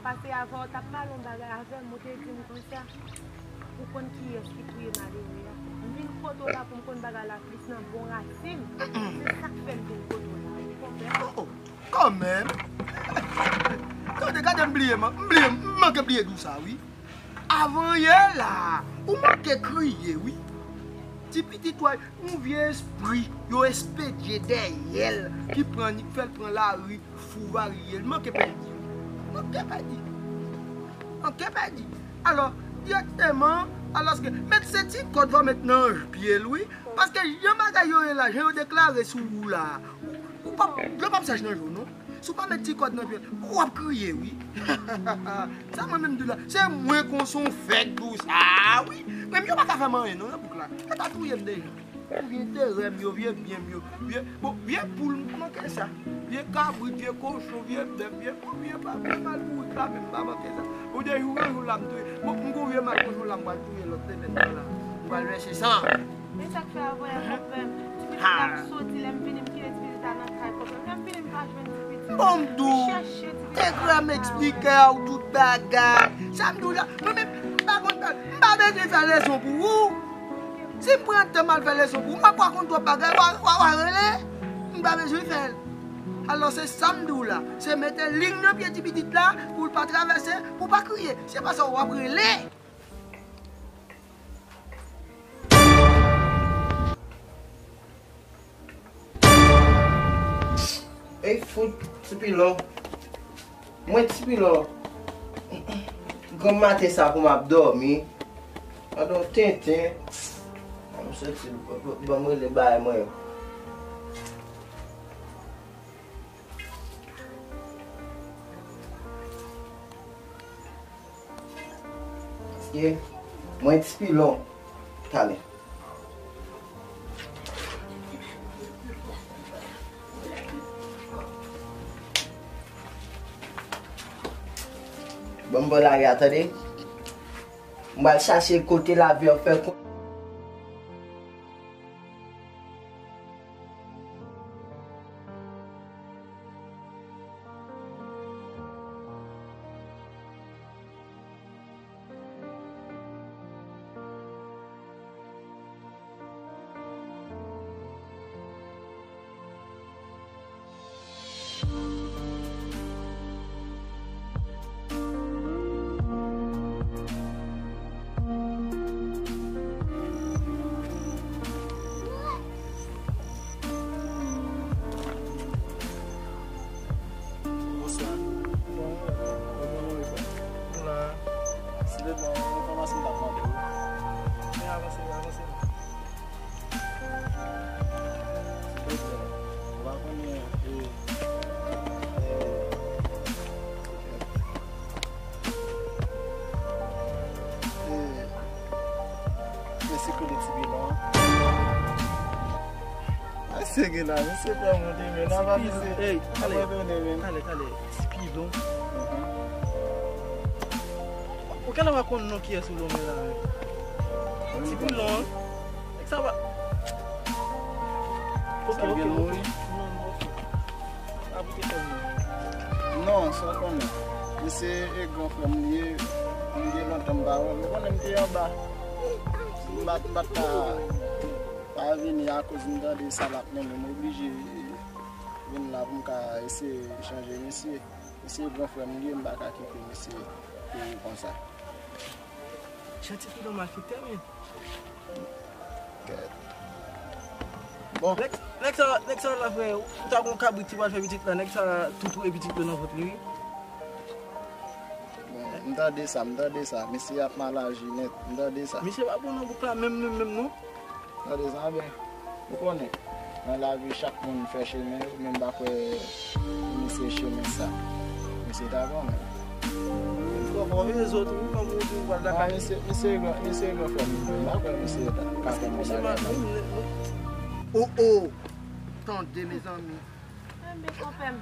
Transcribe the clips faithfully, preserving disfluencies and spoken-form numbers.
pase avè w, t ap pale yon bagay avè m, ou te di m konsa, ou konn kiyès ki touye malere a. M vin kote w la pou m konn bagay la plis nan bon rasin. Se sa k fè m vin kote w la, wi, konpè. Oh, oh, kanmenm. Tande, gade m bliye, man. M bliye, m manke bliye di w sa, wi. Avanyè la, ou manke kriye, wi. Ti pitit ou a, yon vye espri, yo espedye dèyè l, ki pran li, k fè l pran lari, fou varye. L manke pèdi, wi. Manke pèdi. Manke pèdi. Alò, dirèkteman, alòske, met se ti kòd fò met nan pye l, wi. Paske jan bagay yo ye la, jan yo deklare sou ou la, ou, ou p ap, dlo p ap sèch nan je w, non. Si w pa met ti kòd nan pye l, w ap kriye, wi. Sa mwen menm di w la, se mwen konn se yon fèk di w sa, wi. Menm yo pa ka fè m anyen, non, nan bouk la. Yo ta touye m deja. Vye enterè m yo, vye byen m yo, vye, bon, vye poul m manke sa. Vye kabrit, vye kochon, vye bèf, vye, vye pa, vye mal bourik la, menm m pa manke sa. Ou de jou an jou la, m touye. Bon, m gon vye mal kochon la, m pral touye lòt demen nan la. M pral vèse san. E sa k fè avanyè konpè m. Ti pitit la ap soti, lè m vini, m kite ti pitit la nan kay konpè m. Lè m vini, m pa jwenn ti pitit. Bon, m di w, te krè m eksplike w tout bagay. Sa m di w la, mwen menm, m pa konn, m pa bezwen fè lezon pou ou. Si m pran tan m al fè lezon pou ou, m ap konn twòp bagay, w a, w a, w a rele. M pa bezwen fè l. Alò, se sa m di w la. Se mete liy nan pye ti pitit la pou l pa travèse, pou w pa kriye. Se pa sa w ap rele. Ey, fout, Ti Pilon. Mwen, Ti Pilon. Granm maten sa pou m ap dòmi. Adan tenten. Ban m soti, ban m rele bay mwen yo. Paske mwen Ti Pilon. Talè. Ban m bò lari a, tande. M pral chache kote lavi an fè kon- Bonswa. Ou la. Silvouplè, yon enfòmasyon m t ap mande w. Men avanse, avanse. Silvouplè, ou pa konnen, e, e, e, mesye kote Ti Pilon an? Mesye gen la, mesye fè monte, men nan pa misye. Ey, talè, talè, talè, Ti Pilon. Ou genlè pa konn non kiyès ou lonmen la menm. Ti Pilon an. Nèg sa pa. Ok, ok, ok. Non, non, ok. Pa pote fè m non. Non, sa w konnen. Misye e gran frè m li ye. M gen lontan m pa wè l. Ou konnen m te anba. M pa, m pa t ka pa vini akoz m tande sa l ap mennen. M oblije vin la pou m ka eseye chanje misye. Misye gran frè m li ye, m pa ka kite misye pou konsa. Jan Ti Pilon malfektè, men. Kèt. Bon. Nèg, nèg sa, nèg sa la, frè, ou ta gon kabrit ki pral fè pitit la, nèg sa tou touye pitit yo nan vant li, wi. Bon, m tande sa, m tande sa. Mesye ap mal aji nèt, m tande sa. Misye pa bon nan bouk la, menm, menm, menm, non. Tande sa byen. Ou konnen, nan lavi, chak moun fè chemen yo, men m pa kwè misye chemen sa. Misye ta bon, men. Fò, fò veye zòt, wi, kòm ou di, ou pral lakay. Non, misye, misye gran, misye gran frè m, m pa kwè misye ta ka fè m yon bagay la. Oh, oh! Tande, mezanmi. Enben, konpè m.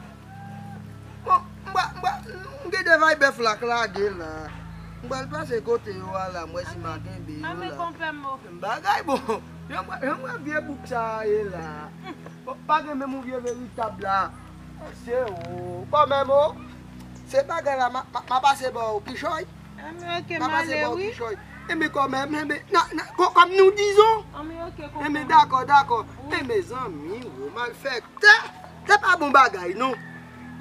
Bon, m pral, m pral, m gen de vay bèf la k lage la. M pral pase kote yo a la, m wè si m a kenbe yo la. Enben, konpè m, o. Bagay bon. Jan m wè, jan m wè vye bouk sa a ye la. Bon, pa gen menm yon vye veritab la. Se ou. Bon, menm, o. Se bagay la, m a, m a, m a pase ba w kichòy. Anben, oke, m a pase ba w kichòy. Enben, kòmè, enben, nan, nan, kò-, kòm nou dizon. Anben, oke, konprann. Enben, dakò, dakò. Wi. Enben, zanmi, wo, malfèktè. Se pa bon bagay, non.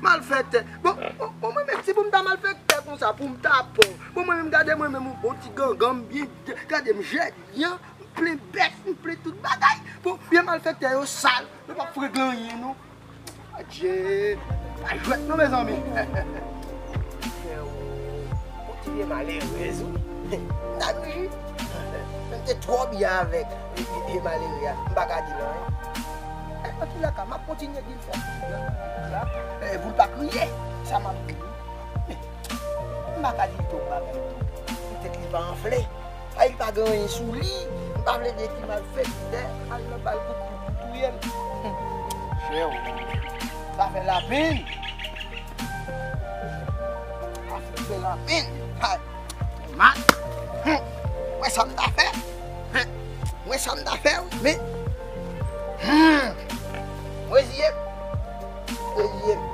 Malfèktè. Bon, bon, bon, mwen menm, si pou m ta malfèktè konsa, pou m ta pòv. Bon, mwen menm, gade mwen menm, yon bon ti gangan, m byen, gade m jènyan, m plen bèf, m plen tout bagay. Bon, byen malfèktè yo sal, yo p ap fregle anyen, non. Adje, pa jwèt non, mezanmi. Frè, ou ti vye malerèz, wi. M ta griji. Men m te twò byen avèk vye, vye, vye malere a. M pa ka di l anyen. E, an tou lè ka, m ap kontinye di l fè. E, pou l pa kriye, sa m ap di. M pa ka di l twòp bagay tou. Poutèt li pa anfle. Ay, li pa gen anyen sou li. M pa vle di ki malfektè al nan bal pou, pou, pou touye l. Chè, sa fè lapenn. Sa fè lapenn. Ay, mal. Hum. Wè sa m ta fè. Hum. Wè sa m ta fè, wi. Men. Hum. Reziye m. Reziye m.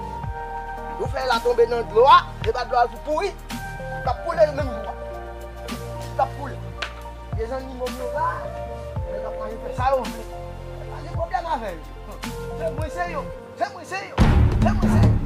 Yo fè la tonbe nan dlo a. E pa dlo a pou pouri. L ap koule menm jou a. L ap koule. Gen zanmi m yo la, yo ap manje fè sa yo vle. Pa gen pwoblèm avè yo. Se mwen se yo. Se mwen se yo. Se mwen se yo.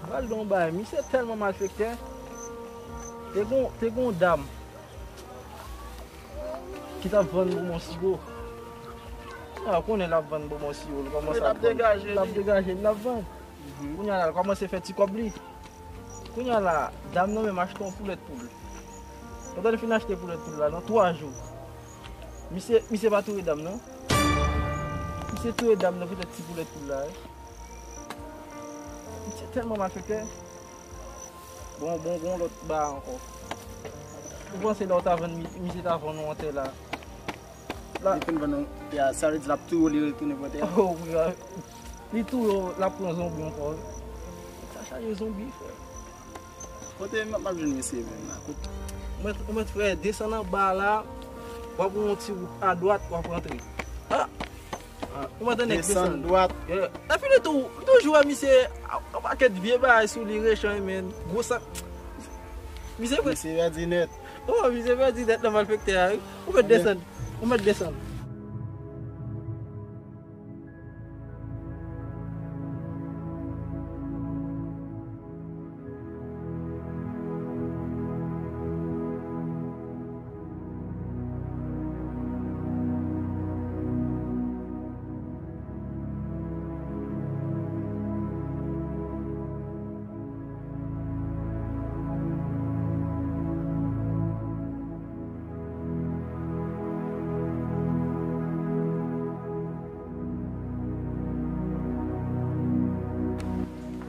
Pral gen yon bagay, misye tèlman malfektè. Te gon, te gon dam ki t ap vann bonbon siwo. Kounye a, ou konnen l ap vann bonbon siwo, l kòmanse ap vann. L ap degaje, l ap vann. Kounye a la, l kòmanse fè ti kòb li. Kounye a la, dam nan menm achte yon poulèt pou l. Pandan l fin achte poulèt pou l la, nan twa jou, misye, misye pa touye dam nan. Misye touye dam nan poutèt ti poulèt pou l la, wi. Misye tèlman malfektè. Bon, bon, gon lòt ba ankò. Ou panse lè w ta vann mi-, misye ta vann ou an tè la? La. Li fin vann ou tè a, sa vle di l ap touye w, li retounen pran tè a? Oh, wi, a. Li touye w, l ap pran zonbi ankò. Sa chaje zonbi, frè. Kote m ap jwenn misye menm la? Kote? Ou mèt, ou mèt, frè, desann anba la, w ap yon ti wout adwat, w ap rantre. Ah! Ou mèt annik desann. Desann dwat. Yeah. Epi li tou, m toujou wè misye, a, yon pakèt vye bagay sou li, rechan, men gwo sa. Misye pèdi nèt. Oh, misye pèdi nèt nan malfektè a, wi. Ou mèt desann. Ou mèt desann.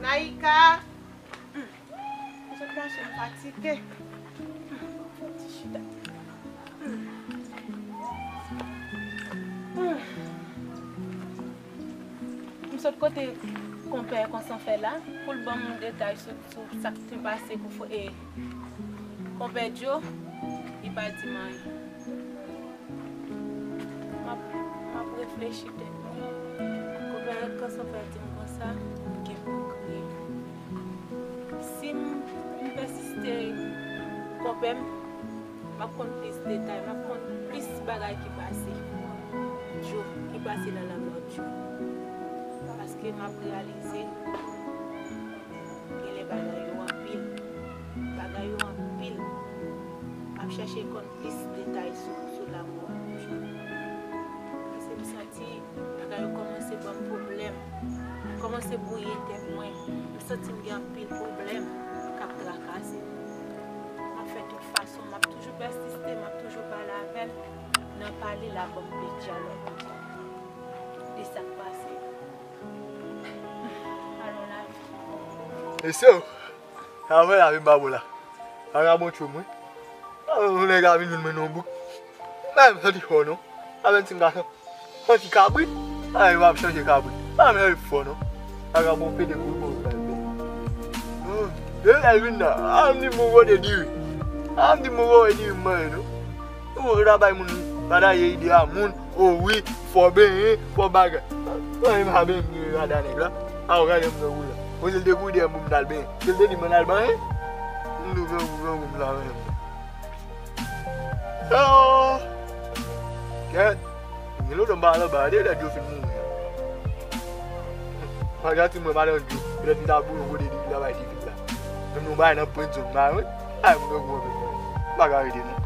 Naïka! Hmm. M sot mache, m fatige. Hmm. Fè ti chita. Hmm. Hmm. M sot kote konpè Konsanfè la pou l ban m detay sou, sou sa k te pase pou fo-, e, konpè Djo, li pa di m anyen. M ap, m ap reflechi tèt mwen. Konpè Konsanfè di m konsa, m gen pou m kriye. Si m, m pèsiste, konpè m, m ap konn plis detay, m ap konn plis bagay ki pase Djo, ki pase nan lanmò Djo. Paske m ap reyalize genlè bagay yo anpil. Bagay yo anpil. M ap chèche konn plis detay sou, sou lanmò Djo. Paske m santi bagay yo kòmanse ban m pwoblèm. Kòmanse bwouye tèt mwen. M santi m gen anpil pwoblèm k ap trakase m. M ap fè tout fason. M ap toujou pèsiste, m ap toujou pale avè l. Nan pale la, ban m de dyalòg de sa k pase. Alon lavi. Mesye, sa vre lavi m pa bon la. Vagabon tchou mwen. Yon nèg a vin jwenn mwen nan yon bouk. M pa menm santi fò non. Avèk ti m gason. Santi kabrit. Ay, w ap chanje kabrit. Pa menm fò non. Vagabon pete kou bon sa. Yo, lè l vin la, a m di m gode diri. A m di m gode diri m manje non. Ou la bay moun, pa daye ide a moun, o wi, fò benyen, fò bagay. Mwen m pa benyen m gen rada nèg la. A w gade m nan woule. Mwen se l te kouri dèyè m pou m t al benyen. Se l te di mwen al benyen. M di w fè w fè w m la menm. Oh! Kèt! Gen lontan m pa al anba a, de lè Djo fin mouri a. Malgre ti mwen pa nan Djo, lè li ta boule gode li la bay ti fi la. Menm nou bay nan pwent zòn la, wi. Ay, mwen gwo mwen. M pa ka rete non.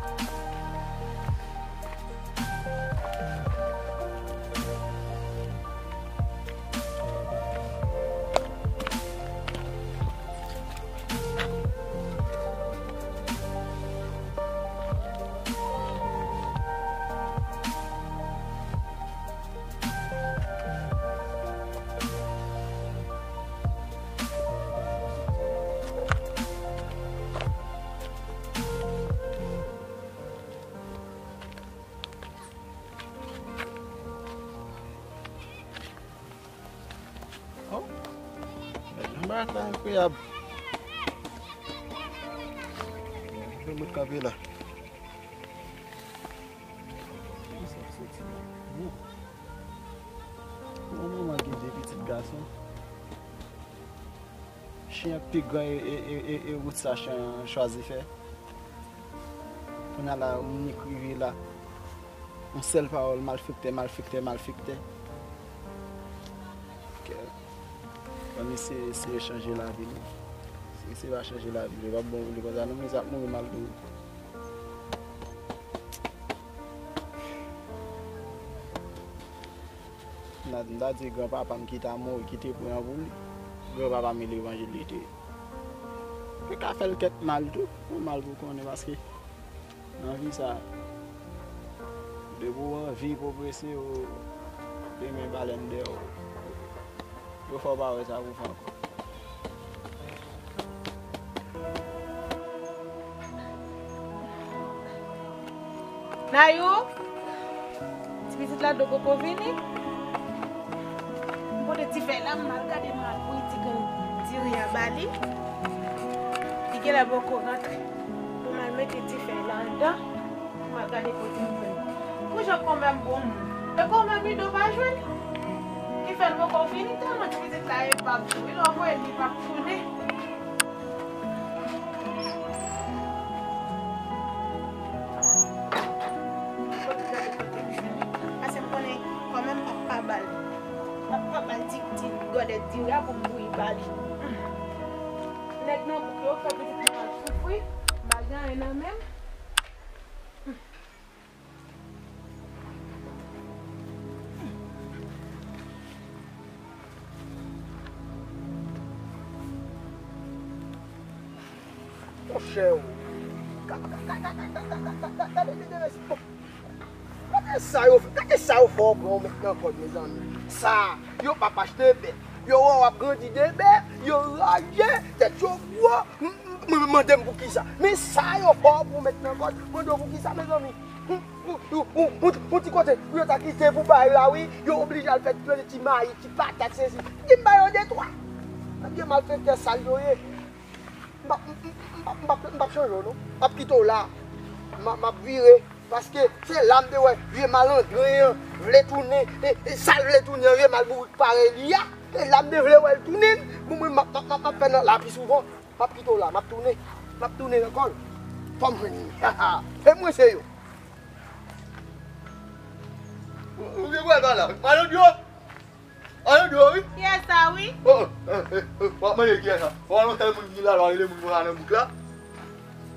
Oh, nèg nan bagay la enkwayab. Mwen mèt kanpe la. Kisa k soti la? Bon. Yon manman gen de pitit gason. Chen an pi gran e, e, e, e, e wout sa chen an chwazi fè. Kounye a la, yon nik rive la. Yon sèl pawòl, malfektè, malfektè, malfektè. Kè. Ann eseye, eseye chanje lavi nou. Si eseye pa chanje lavi nou, li p ap bon pou li konsa non, men sa ap mouri mal tou. M ta, m ta di granpapa m ki ta mouri, ki te pran pou li. Granpapa m e levanjil li te ye. Yo ka fè l kèk mal tou, yon mal pou konnen, paske nan vi sa, depi w anvi pwogrese, yo demen balèn dèyè w. Yo fè w pa wè sa pou fè ankò. Nayou, ti pitit la do poko vini. M pote ti fèy la, m al gade m al bouyi ti grenn diri a ba li. Li genlè poko rantre. M al mete ti fèy la anndan. M ap gade kote m jwenn. Pou jan kòmè m bon moun. E kòmè m Ido pa jwenn. Ki fè l poko vini tèlman ti pitit la e pap tou. Wi, lè w voye l, li pap tounen. Kote gade kote m jwenn li. Paske m konnen kòmè m pap pa ba l. M pap pa ba l ti, ti gòdèt diri a pou m bouyi ba li. Nèg nan bouk yo fè pitit mwen ap soufri. M pa gen anyen nan men m. Monchè, o. Gade, gade, gade, gade, gade, gade, gade, gade, gade sa yo, gade sa yo fè w pran w met nan kòd, mezanmi. Sa, yo p ap achte bèf. Yo wè w ap grandi de bèf, yo raje, tèt yo gwo. M, m, m, mande m pou ki sa. Men sa yo fè w pou w met nan kòd, mande w pou ki sa, mezanmi. Yon, yon, yon, yon, yon ti kote pou yo ta kite pou bay la, wi. Yo oblije al fè plante ti mayi, ti patat, sesi. Di m ba yo de twa. Ebyen, malfektè sal yo ye. M p ap, m p ap, m p ap, m p ap chanje w, non. M ap kite w la. M ap, m ap vire. Paske se la m te wè vye malandren an vle tounen. E, e sa l vle tounen an, vye malbourik parèy li a. Se la m te vle wè l tounen. Bon, mwen, m ap, m ap, m ap, m ap fè nan la pi souvan. M ap kite w la, m ap tounen. M ap tounen nan kò l. Fò m jwenn li. E mwen se yo. Ou, ou gen pral pa la. Malandro! Malandro, wi. Kiyès sa, wi? Oh, oh, eh, eh, eh, w ap mande kiyès sa? W ap lontan moun ki la, w ap rele moun konsa nan bouk la.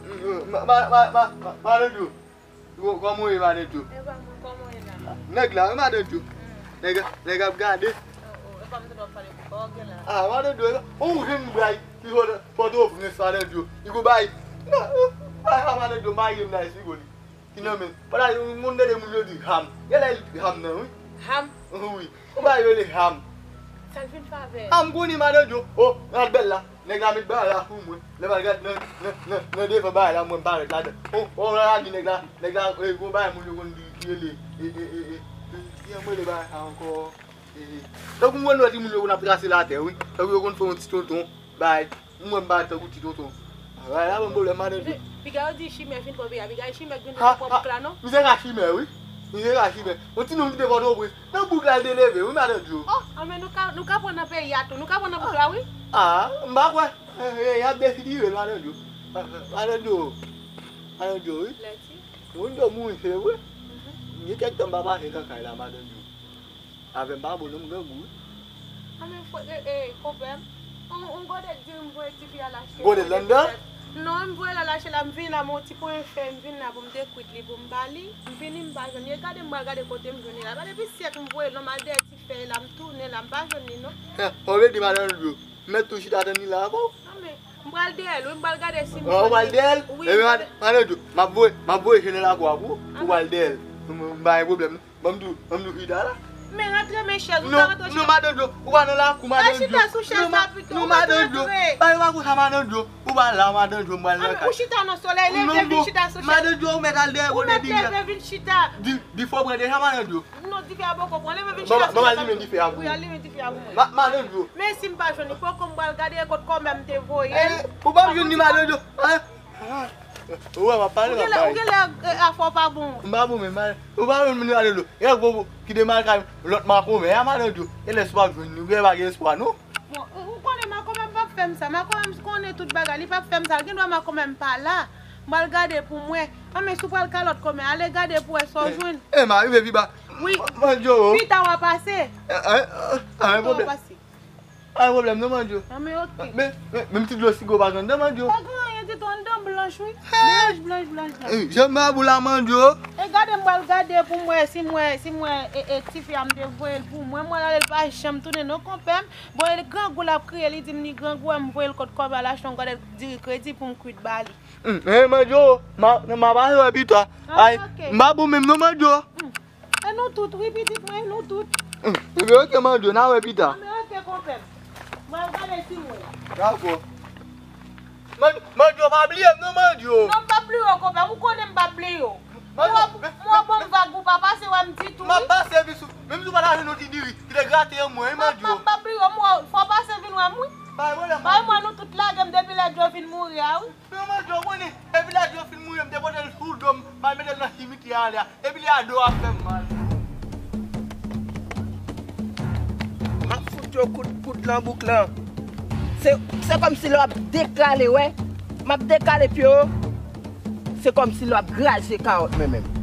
Mm, mm, ma, ma, ma, ma, ma, Malandro. Kò-, kòman w ye, Malandro? E pa moun, kòman w ye la? Nèg la, wi, Malandro. Mm. Nèg, nèg ap gade. Oh, oh, e pa m tande w ap pale pou kò w gen la. Ah, Malandro, e pa, on jèn bray ki sot Pòtoprens, Malandro. Li gon bay. Non, non. Ay, ha, madan Djo, m pa rele m nan espiko li. Ki nan men. Pala, yon moun tande moun yo di ham. Genlè li di ham nan, wi. Ham? Wi. Ou pa rele ham. Sa l vin fè avè l? Ham konnen madan Djo. O, gad bèl la. Nèg la met bagay la pou mwen. Lè m al gad nan, nan, nan, nan devan bagay la, mwen m parèt ladan. O, o, la di nèg la, nèg la, e, gon bagay moun yo konn di ki rele, e, e, e, e, e, ki jan m rele bagay sa ankò? E, e. Tankou mwen wè timoun yo konn ap trase latè, wi. Tankou yo konn fè yon ti tonton, bay. Mwen m pa tankou ti tonton. Bay la ban m pwoblèm, madan Djo. Piga yo di chimè fin fè w peyi a, piga chimè k vin fè w pran bouk la, non? Misye ka chimè, wi. Misye ka chimè. Yon ti nonm ki te Pòtoprens. Nan bouk la, l te leve, wi, madan Djo. Oh, anben nou ka, nou ka pran nan peyi a tou. Nou ka pran nan bouk la, wi. Ah, m pa kwè. Eh, eh, y ap defigire l, madan Djo. Madan Djo. Madan Djo, wi. Lèti. Moun yo mouri, se vre. Mhm. Gen kèk tan m pa pase nan kay la, madan Djo. Avè m pa bon non, m grangou, wi. Anben, fò, e, e, konpè m. On, on gòdèt diri m voye tifi a lache. Gòdèt landan? Non, m voye l al achte la, m vin la, m on ti pwen fè, m vin la pou m te kwit li, pou m ba li. M vini, m pa jwenn li. E gade, m pral gade kote m jwenn li la. Gade pi syèk m voye l non, m al dèyè ti fèy la, m tounen la, m pa jwenn li non. He, ou vle di madan Djo, m mèt tou chita tann li la avè w? Anben, m pral dèyè l, wi, m pral gade si m jwenn li. Ou pral dèyè l? Wi, m pral. Madan Djo, m ap voye, m ap voye chen nan lakou a pou ou, ou pral dèyè l. M, m pa gen pwoblèm non. Ban m di w, ban m di w Ida la. Men rantre men chèz, ou ka rantre chita. Non, madan Djo, ou pa nan lakou, madan Djo. Al chita sou chèz la pito, ou mèt rantre. Bay ou pa konsa, madan Djo. Ou pa la, madan Djo, m pral nan kay. Ou chita nan solèy, leve vin chita sou chèz. Madan Djo, ou mèt al dèyè kote diri a. Ou mèt leve vin chita. Di, dife pran deja, madan Djo. Non, dife a poko pran, leve vin chita sou chèz la. Ban m alimen dife a pou ou. Wi, alimen dife a pou mwen. Ma-, madan Djo. Men si m pa jwenn li, poko m pral gade kot kòmè m te voye l. Eh, ou pa jwenn li, madan Djo. Hein? Ah, ou wè, m ap pale, m ap pale. Ou genlè, ou genlè, eh, afè w pa bon. M pa bon, men, man, ou pa menm li ale dlo. Genlè, gwo, gwo, kite mal kay lòt makomè a, madan Djo. Genlè, si w ap jwenn li, ou genlè pa gen espwa, non. Bon, ou, ou konnen makomè m p ap fè m sa. Makomè m konnen tout bagay, li p ap fè m sa. Gendwa makomè m pa la. M pral gade pou m wè. Anben, si w pral kay lòt kòmè, ale gade pou w wè sa w jwenn. Eh, eh, m a rive pi ba. Wi. Madan Djo. Pita w a pase. Eh, eh, eh, pa gen pwoblèm. Pita w a pase. Pa gen pwoblèm non, Mandjo. Anben, oke. Men, men, menm ti dlo sigo pa gen anndan, Mandjo. Pa gen anyen ditou, anndan blanch, wi. Blanch, blanch, blanch, blanch. Eh, jan m ba ou la, Mandjo. E gade, m pral gade pou m wè si m wè, si m wè, e, e, tifi a m te voye l pou mwen. Mwen, l ale, l pa janm tounen non, konpè m. Bon, e grangou l ap kriye, li di m li grangou, m voye l kot kòmè al achte yon gòdèt diri kredi pou m kwit ba li. Hmm, eh, Mandjo, m a, m a pale wè pita. Ah, oke. Ay, m pa bon menm non, Mandjo. Hmm. E nou tout, wi, pitit mwen, e nou tout. Hmm, ebyen, oke, Mandjo, n a wè pita. Anben, oke, konpè m. Mwen al gade si m wè. Dakò. Man-, Mandjo, pa bliye m non, Mandjo. Non, m p ap bliye w, konpè m. Ou konnen m p ap bliye w. Mandjo, mwen, mwen, bon vag, ou pa pase wè m ditou, wi. M ap pase, wi, sou, menm si w pa ta jwenn yon ti diri, ki te grate an mwen, wi, Mandjo. M p ap, m p ap bliye w, mwen, fò w pase vin wè m, wi. Pa gen pwoblèm, Mandjo. Bay mwen, nou tout lage m depi lè Djo fin mouri a, wi. Non, Mandjo, ou konnen, epi lè Djo fin mouri, m te pote l sou do m, m al mete l nan simityè a lè a. Epi lè a do a fè m mal. M ap fout yo kout, kout lan bouk lan. Se, se kòmsi lè w ap dekale, wè. M ap dekale pye yo. Se kòmsi lè w ap graze kawòt mwen menm.